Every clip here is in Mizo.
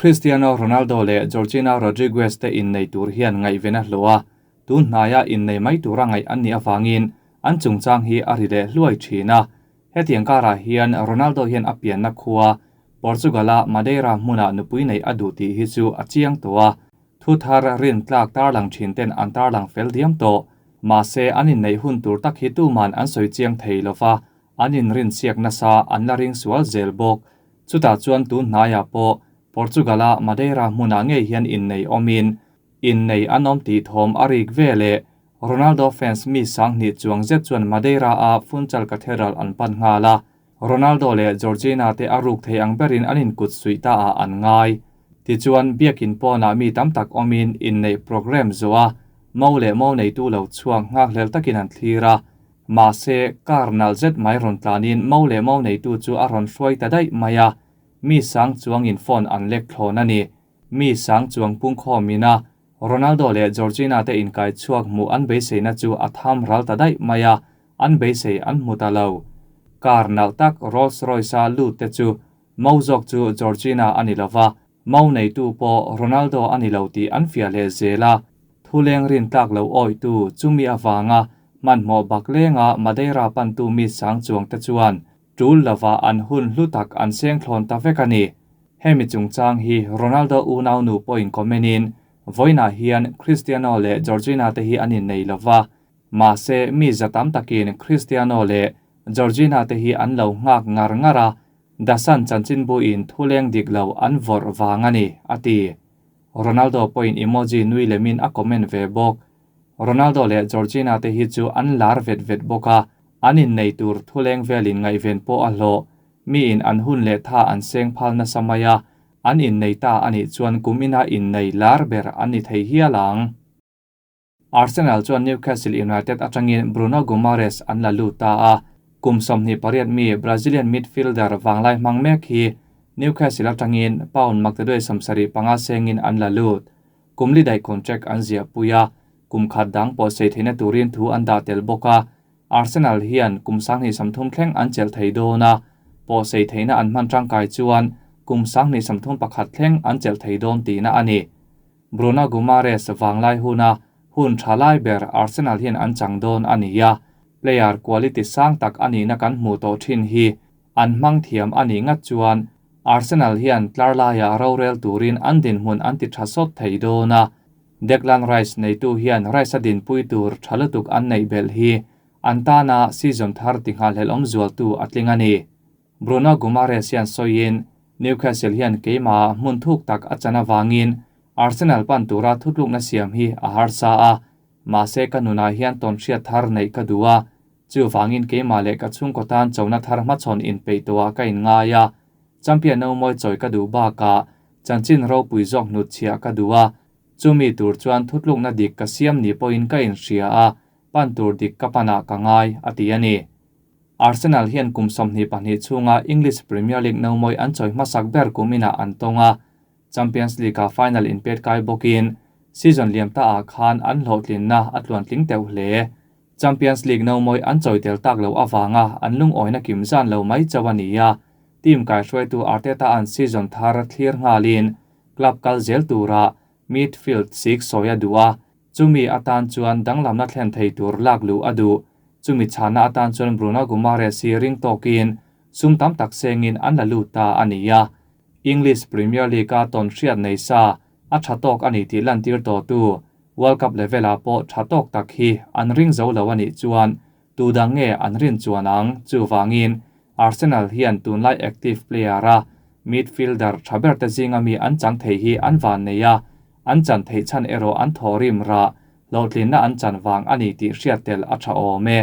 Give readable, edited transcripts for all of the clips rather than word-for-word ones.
Cristiano Ronaldo leh Georgina Rodriguez te innei tur hian ngaihven a hlawh a, tun hnaia innei mai tura ngaih an nih avangin an chungchang hi a ri leh hluai thin a. Hetiang karah hian Ronaldo hian a pianna khua Portugal-a Madeira hmunah nupui neih a duh tih hi chu a chiang tawh a, thu thar rintlak tarlang thin ten an tarlang fel diam tawh. Mahse, an inneih hun tur tak hi tuman an sawi chiang thei lo va, an inrinsiak nasa an la ring sual zel bawk. Chutah chuan tun hnaiah pawh Portugal-a Madeira hmunah ngei hian innei awmin, innei an awm tih thawm a rik ve leh Ronaldo fans mi sanghnih chuang zet chuan Madeira-a Funchal Cathedral an pan nghal a, Ronaldo leh Georgina te a ruk thei ang berin an inkut suih ta ah an ngai. Tichuan, biakin pawnah mi tam tak awmin inneih programme zawh a, mo leh mo neitu lo chhuak nghakhlel takin an thlir a. Mahse, car nalh zet mai rawn tlanin mo leh mo neitu chu a rawn hruai ta daih mai a, mi sang chuangin phone an lek thlawn a ni. Mi sang chuang pungkhawmin a, Ronaldo leh Georgina te inkai chhuak hmuh an beiseina chu a tham ral ta daih mai a, an beisei an hmu ta lo. Car nalh tak Rolls Royce-a lut te chu mo zawk chu Georgina a ni lo va, mo neitu pawh Ronaldo a ni lo tih an fiah leh zel a. Thuleng rin tlak lo awitu chumi avanga hmanhmawh bak lenga Madeira pantu mi sang chuang te chuan tul lova an hun hlu tak an seng thlawn ta vek a ni. Hemi chungchang hi Ronaldo unau nu pawhin comment in, Vawiinah hian Cristiano leh Georgina te hi an innei lova, mahse mi za tam takin Cristiano leh Georgina te hi an lo nghak ngar ngar a, The Sun chanchinbuin thuleng dik lo an vawrh vang a ni, a ti. Ronaldo pawhin emoji nui lemin a comment ve bawk. Ronaldo leh Georgina te hi chu an lar vet vet bawk a, an innei tur thuleng velin ngaihven pawh a hlawh. Miin an hun leh tha an seng phal nasa mai a, an innei ta a nih chuan kum ina innei lar ber an ni thei hial ang. Arsenal chuan Newcastle United atangin Bruno Guimaraes an la lut ta a, kum 28 mi Brazilian midfielder vanglai hmang mek hi Newcastle atangin pound maktaduai 75 sengin an la lut. Kum li daih contract an ziahpui a, kum khat dang pawh sei theihna turin thu an dah tel bawk a, Arsenal hian kum 2030 thleng an chelh thei dawn a, pawh sei theihna an hman tangkai chuan kum 2031 thleng an chelh thei dawn tihna a ni. Bruno Guimaraes vanglai huna hun tha lai ber Arsenal hian an chang dawn a ni a, player quality sang tak a nihna kan hmuh tawh thin hi an hmang thiam a nih ngat chuan Arsenal hian tlar laiah rorel turin an dinhmun an ti tha sawt thei dawn a, Declan Rice neitu hian Rice a dinpui tur tha lutuk an neih belh hi an tana season thar ti nghalhlelh awm zualtu a tling a ni. Bruno Guimaraes hian sawiin, Newcastle hian keimahah hmun thuk tak a chan avangin Arsenal pan tura thutlukna siam hi a harsa a, mahse ka nunah hian tawnhriat thar neih ka duh a, chuvangin keimah leh ka chhungkaw tan chona thar hmachhawn inpeih tawhah ka inngai a, champion no mawi chawi ka duh bakah chanchin ropui zawk hnutchhiah ka duh a, chumi tur chuan thutlukna dik ka siam ni pawhin ka inhria a, pan tur dik ka panah ka ngai, a ti a ni. Arsenal hian kum 22 chhunga English Premier League no mawi an chawi hmasak ber kum inah an tawng a, Champions League-a final inpet kai bawkin season liam ta ah khan an hlawhtlinna a tluantling teuh hle. Champions League no mawi an chawi tel tak loh avanga an lungawina kim zan lo mai chauh a ni a, team kaihruaitu Arteta an season thar thlir nghalin club kal zel tura midfield sik sawi a duh a, chumi atan chuan danglamna thlen thei tur lak luh a duh. Chumi chhana atan chuan Bruno Guimaraes hi ring tawkin sum tam tak sengin an la lut ta a ni a. English Premier League-a tawn hriat nei sa a tha tawk a ni tih lantir tawhtu World Cup level-ah pawh tha tawk tak hi an ring zo lo a nih chuan tu dang nge an rin chuan ang? Chuvangin Arsenal hian tunlai active player-a midfielder tha ber te zinga mi an chang thei hi an van nei a, an chan theih chhan erawh an thaw rim rah hlawhtlinna an chan vang a ni tih hriat tel a tha awm e.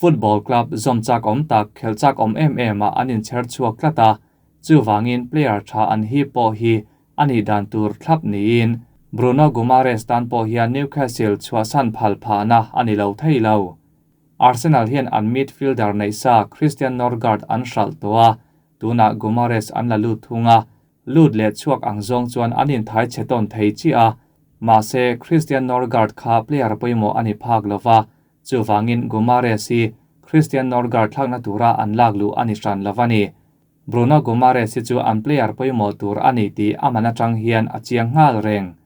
Football club zawm chak awm tak khel chak awm em em ah an inchher chhuak tlat a, chuvangin player tha an hip pawh hi a nih dan tur thlap niin Bruno Guimaraes tan pawh hian Newcastle chhuahsan phal phahna a ni lo thei lo. Arsenal hian an midfielder neih sa Christian Norgaard an hralh tawh a, tunah Guimaraes an la lut thung a, lut leh chhuak ang zawng chuan an inthai che tawn thei chiah a, mahse Christian Norgaard kha player pawimawh a ni phak lova, chuvangin Guimaraes hi Christian Norgaard thlakna tura an lak luh a ni hran lo a ni. Bruno Guimaraes hi chu an player pawimawh tur a ni tih a man atang hian a chiang nghal reng.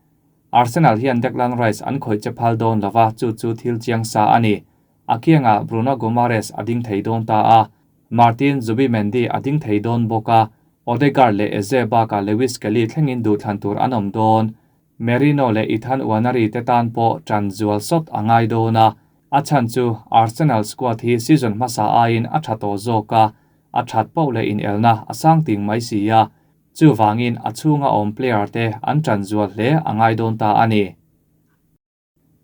Arsenal hian Declan Rice an khawih che phal dawn lova, chu chu thil chiang sa a ni. A kiangah Bruno Guimaraes a ding thei dawn ta a, Martin Zubimendi a ding thei dawn bawk a, Odegaard leh Eze bakah Lewis Kelly thlengin duhthlan tur an awm dawn. Merino leh Ethan Nwaneri te tan pawh ṭan zual sawt a ngai dawn a, a chhan chu Arsenal squad hi season hmasa aiin a ṭha tawh zawk a, a ṭhat poh leh inelna a sang ting mai si a, chuvangin a chhunga awm player te an ṭan zual hle a ngai dawn ta a ni.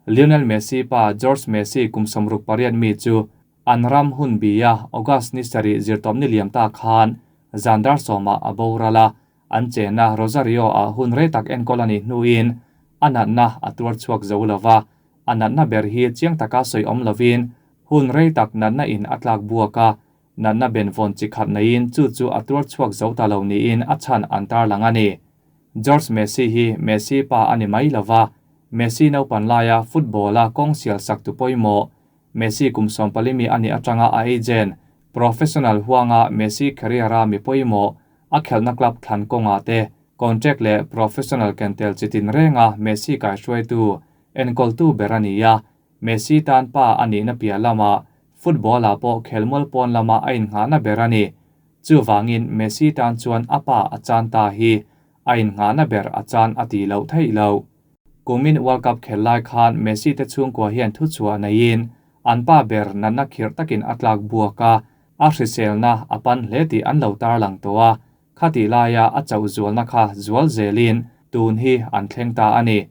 Lionel Messi pa Jorge Messi kum 68 mi chu an ram hun bia August ni sarih zirtawp ni liam ta khan zan dar sawmah a boral a, an chenna Rosario ah hun rei tak enkawl a nih hnuin a natna a tuar chhuak zo lo va, a natna ber hi chiang taka sawi awm lovin hun rei tak natna in a tlak buak a, natna benvawn chi khat neiin chu chu a tuar chhuak zo ta lo niin a chhan an tarlang a ni. Jorge Messi hi Messi pa a ni mai lo va, Messi naupan laia football-a kawng sial sak tu pawimawh, Messi kum 14 mi a nih atanga a agent, professional huanga Messi career-a mi pawimawh, a khelhna club thlan kawngah te, contract leh professional kentel chi tin renga Messi kaihruaitu, enkawltu ber a ni a, Messi tan pa a nihna piah lamah football-ah pawh khelmual pawn lama a innghahna ber a ni. Chuvangin Messi tan chuan a pa a chan ta hi a innghahna ber a chan a tih loh theih loh. Kumin World Cup khel lai khan Messi te chhungkua hian thuchhuah neiin an pa ber natna khirh takin a tlak buak a, a hriselna a pan hle tih an lo tarlang tawh a, khatih laia a chauh zualna kha zual zelin tun hi an thleng ta a ni.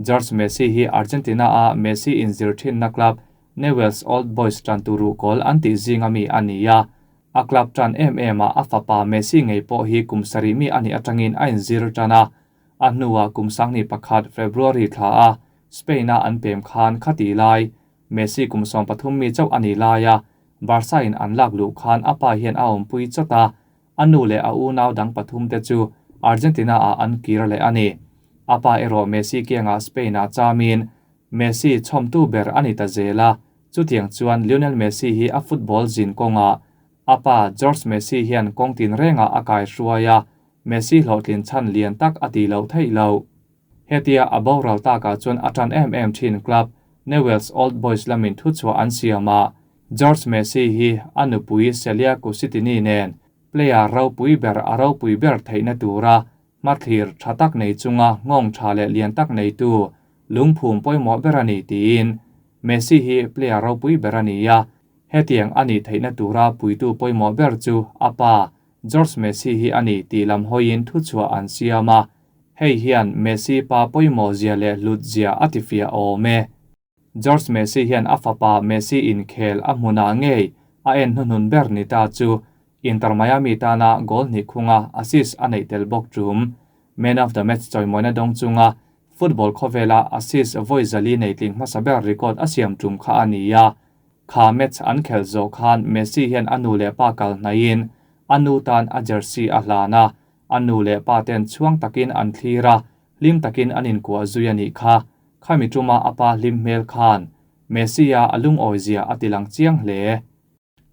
Jorge Messi hi Argentina a Messi inzir thinna club Newell's Old Boys tan turu kawl an tih zinga mi a ni a, a club tan em em a a fapa Messi ngei pawh hi kum sarih mi a nih atangin a inzir tan a, a hnuah kum 21 February thla a Spain a an pem khan khatih lai Messi kum 13 mi chauh a ni lai a, Barca in an lak luh khan a pa hian a awmpui chawt a, a nu leh a unau dang pathum te chu Argentina ah an kir leh a ni. A pa erawh Messi kiangah Spain ah chamin Messi chhawmtu ber a ni ta zel a, chutiang chuan Lionel Messi hi a football zin kawngah a pa Jorge Messi hian kawng tin rengah a kai hruai a, Messi hlawhtlin chhan lian tak a tih loh theih loh. Hetia a boral takah chuan a tan em em thin club Newell's Old Boys lamin thuchhuah an siam a, Jorge Messi hi a nupui Celia Cuccittini nen player ropui ber a ropui ber theihna tura hmathlir tha tak nei chunga nghawng tha leh lian tak neitu lungphum pawimawh ber a ni tiin Messi hi player ropui ber a ni a, hetiang a nih theihna tura puitu pawimawh ber chu a pa Jorge Messi hi a ni tih lam hawiin thuchhuah an siam a, hei hian Messi pa pawimawh zia leh hlut zia a tifiah awm e. Jorge Messi hian a fapa Messi inkhel a hmunah ngei a en hnuhnun ber ni ta chu Inter Miami tana goal hnih khunga assist a neih tel bawk tum. Man of the match chawimawina dawng chunga football khawvela assist vawi zali nei tling hmasa ber record a siam tum kha a ni a. Kha match an khel zawh khan Messi hian a nu leh pa kal hnaiin a nu tan a jersey a hlan a, a nu leh pa ten chhuang takin an thlir a, hlim takin an inkuah zui a nih kha. Khami tuma a pa hlim hmel khan Messi a a lungawi zia a tilang chiang hle.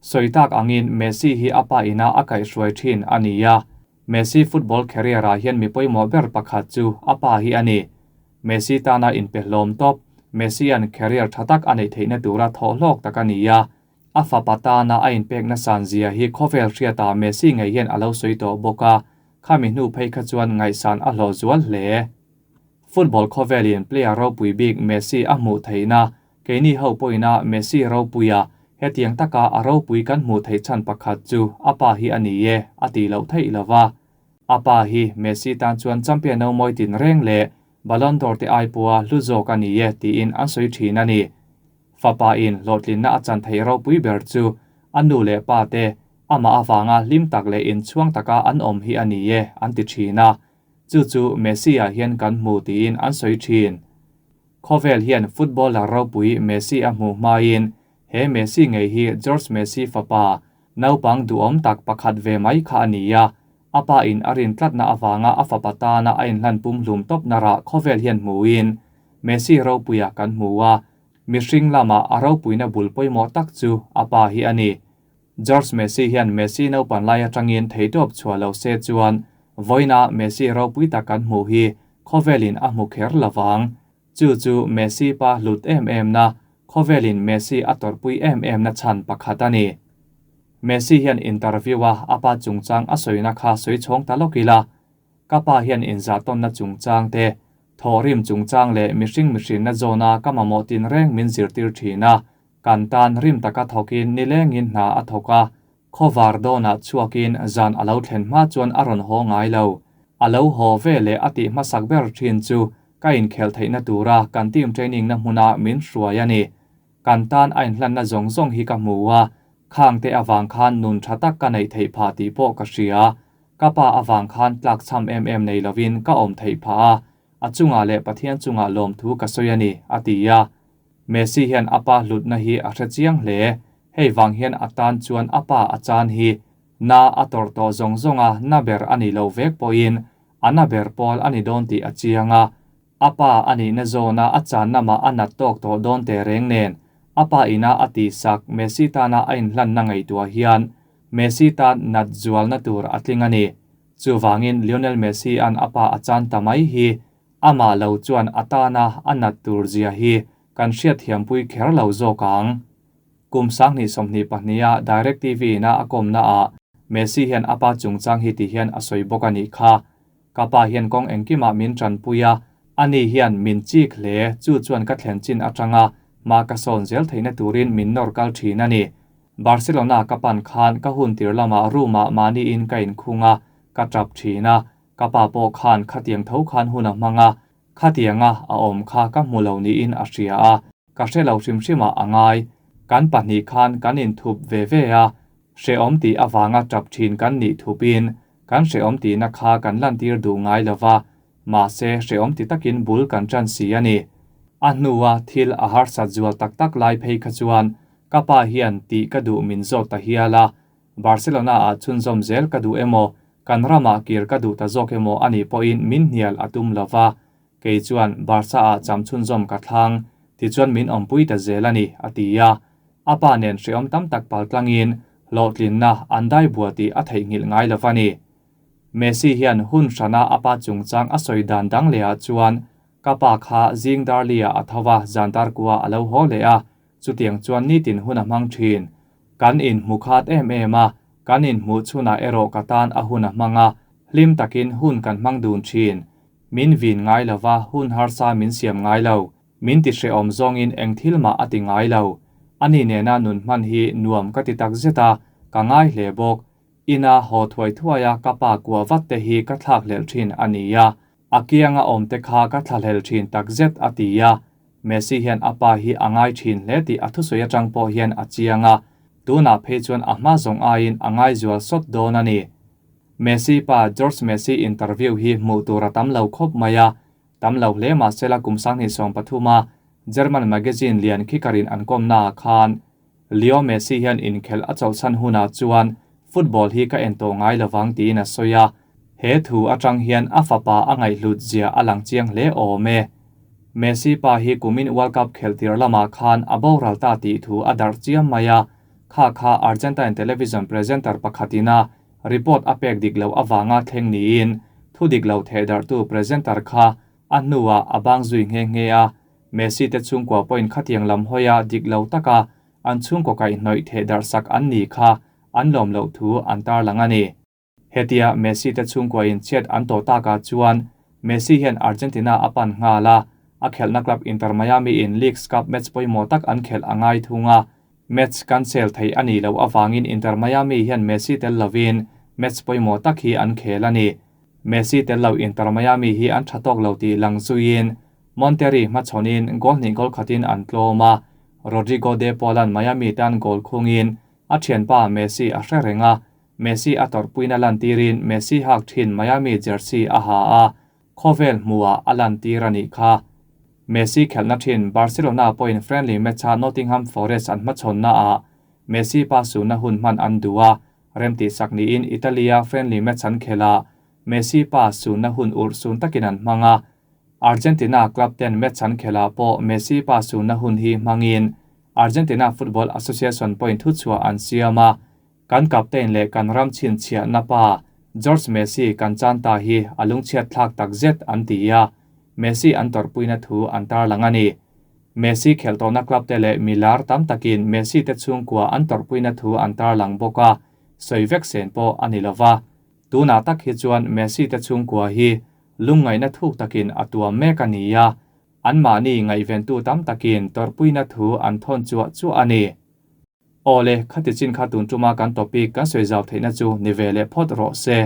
Sawi tak angin Messi hi a pa ina a kaihhruai thin a ni a, Messi football career ah hian mi pawimawh ber pakhat chu a pa hi a ni. Messi tana inpe hlawm tawp, Messi an career tha tak a neih theihna tura thawh hlawk tak a ni a, a fapa tana a inpekna san zia hi khawvel hriatah Messi ngei hian a lo sawi tawh bawk a, khami hnu phei kha chuan ngaihsan a hlawh zual hle. Football khawvelin player ropui bik Messi a hmuh theihna, keini ho pawhina Messi ropuia hetiang taka a ropui kan hmuh theih chhan pakhat chu a pa hi a ni e a tih loh theih lo va. A pa hi Messi tan chuan champion no mawi tin reng leh Ballon d'Or te ai pawha hlu zawk a ni e tiin an sawi thin a ni. Fapa in hlawhtlinna a chan theih ropui ber chu a nu leh pa te amah avanga hlim tak leh inchhuang taka an awm hi a ni e an ti thin a. Chu chu Messi ah hian kan hmu tiin an sawi thin. Khawvel hian footballer ropui Messi a hmuh hmain he Messi ngei hi Jorge Messi fapa naupang duhawm tak pakhat ve mai kha a ni a, a pa in a rin tlatna avanga a fapa tana a inhlan pumhlum tawp narah khawvel hian hmuin Messi ropuia kan hmu a, mihring lama a ropuina bul pawimawh tak chu a pa hi a ni. George Messi hian Messi naupan lai atangin theihtawp chhuah lo se chuan vawiina Messi ropui tak kan hmuh hi khawvelin a hmu kher lovang. Chu chu Messi pa hlut em em na, khawvelin Messi a tawrhpui em em na chhan pakhat a ni. Messi hian interview a a pa chungchang a sawina kha sawi chhawng ta lawk ila, Ka pa hian inzahtawnna chungchang te, thawhrim chungchang leh mihring mihrinna zawna ka mamawh tinreng min zirtir thin a, kan tan rim taka thawkin nilengin hna a thawk a, khawvar dawnah chhuakin zan a lo thlen hma chuan a rawn haw ngai lo. A lo haw ve leh a tih hmasak ber thin chu ka inkhelh theihna tura kan team training na hmuna min hruai a ni. Kan tan a inhlanna zawng zawng hi ka hmu a, khangte avang khan nun tha tak ka neih theih phah tih pawh ka hria. Ka pa avang khan tlak cham em em nei lovin ka awm theih phah a, a chungah leh Pathian chungah lawmthu ka sawi a ni, a ti a. Messi hian a pa hlutna hi a hre chiang hle. Hei vang hian a tan chuan a pa a chan hi na a tawrh tawh zawng zawng a, na ber a nih loh vek pawhin a na ber pawl a ni dawn tih a chiang a. A pa a nihna zawna a channa mah a nat tawk tawh dawn teh reng nen, a pa ina a tihsak Messi tana a inhlanna ngaihtuah hian Messi tan nat zualna tur a tling a ni. Chuvangin Lionel Messi-a'n a pa a chan ta mai hi amah lo chuan a tana a nat tur zia hi kan hriatthiampui kher lo zawk ang. Kum 2022 a DirecTV ina a kawmnaah Messi hian a pa chungchang hi ti hian a sawi bawk a nih kha. Ka pa hian kawng engkimah min tanpui a, ani hian min chik hle, chu chuan ka thlen chin atanga hma ka sawn zel theihna turin min nawr kal thin a ni. Barcelona ka pan khan ka hun tir lamah room-ah mahniin ka inkhung a, ka tap thin a, ka pa pawh khan khatiang tho khan hun a hmang a, khatianga a awm kha ka hmu lo niin a hria a, ka hre lo hrim hrimah a ngai. Kan pahnih khan kan inthup ve ve a, hrehawm tih avanga tap thin kan nih thupin kan hrehawm tihna kha kan lantir duh ngai lo va, mahse hrehawm ti takin bul kan tan si a ni. A hnua thil a harsat zual tak tak lai phei kha chuan ka pa hian tih ka duh min zawt ta hial a, Barcelona-ah chhunzawm zel ka duh emaw, kan ramah kir ka duh ta zawk emaw a nih pawhin min hnial a tum lo va, kei chuan Barca-ah cham chhunzawm ka thlang, tichuan min awmpui ta zel a ni, a ti a. A pa nen hrehawm tam tak paltlangin hlawhtlinna an dai bua tih a theihnghilh ngai lo va ni. Messi hian hun hrana a pa chungchang a sawi dan dang lehah chuan ka pa kha zing darliah a tho va, zan darkua a lo haw leh a, chutiang chuan nitin hun a hmang thin. Kan inhmu khat em em a, kan inhmuh chhunah erawh ka tan a hun a hmang a, hlim takin hun kan hmang dun thin. Min vin ngai lo va, hun harsa min siam ngai lo. Min ti hrehawm zawngin eng thil mah a ti ngai lo. Ani nena nun hman hi nuam ka ti tak zet a, ka ngai hle bawk. Ina haw thuai thuai a ka pa kuah vat te hi ka thlak hlelh thin a nia. A kianga awm te kha ka thlahlel thin tak zet a ti a. Messi hian a pa hi a ngai thin hle tih a thusawi atang pawh hian a chiang a, tunah phei chuan a hma zawng aiin a ngai zual sawt dawn a ni. Messi pa George Messi interview hi hmuh tur a tam lo khawp mai a, Tam lo hle mahsela kum 2013 a German magazine lian Kicker-in an kawmnaah khan Leo Messi hian inkhelh a chawlhsan hunah chuan football hi ka en tawh ngai lovang tiin a sawi a, he thu atang hian a fapa a ngaihhlut zia a lang chiang hle awm e. Messi pa hi kumin World Cup khelh tir lamah khan a boral ta tih thu a darh chiam mai a, kha kha Argentine television presenter pakhatin a Report a pek dik loh avanga thleng niin thu dik lo thehdarhtu presenter kha a hnuah a bang zui nghe nghe a, Messi te chhungkua pawhin khatiang lam hawia dik lo taka an chhungkaw kaihhnawih thehdarh sak an ni kha an lawm loh thu an tarlang a ni. Hetia Messi te chhungkua in chhiat an tawh takah chuan Messi hian Argentina a pan nghal a, a khelhna club Inter Miami in Leagues Cup match pawimawh tak an khelh a ngai thung a, Match cancel theih a nih loh avangin Inter Miami hian Messi tel lovin match pawimawh tak hi an khel a ni. Messi tel lo Inter Miami hi an tha tawk lo tih lang zuiin Monterrey hmachhawnin goal hnih goal khatin an tlawm a, Rodrigo De Paul-a'n Miami tan goal khungin a thianpa Messi a hre reng a, Messi a tawrhpuina lantirin Messi hak thin Miami jersey a ha a, Khawvel hmuhah a lantir a nih kha. Messi khelhna thin Barcelona pawhin friendly match-a Nottingham Forest an hmachhawnnaah Messi pa sunna hun hman an duh a, remtihsak niin Italy-a friendly match an khelh a, Messi pa sunna hun urh sun takin an hmang a. Argentina club ten match an khelh ah pawh Messi pa sunna hun hi hmangin Argentina Football Association pawhin thuchhuah an siam a. Kan captain leh kan ram chhinchhiahna pa George Messi kan chan ta hi a lungchhiat thlak takzet an ti a, Messi an tawrhpuina thu an tarlang a ni. Messi khelh tawhna club te leh milar tam takin Messi te chhungkua an tawrhpuina thu an tarlang bawk a, sawi vek sen pawh a ni lova. Tunah tak hi chuan Messi te chhungkua hi lungngaihna thuk takin a tuam mek a ni a, anmahni ngaihventu tam takin tawrhpuina thu an thawn chuah chuah a ni. Awle, khati chin kha tun tuma kan topic kan sawi zau theihna chu ni ve leh phawt rawh se.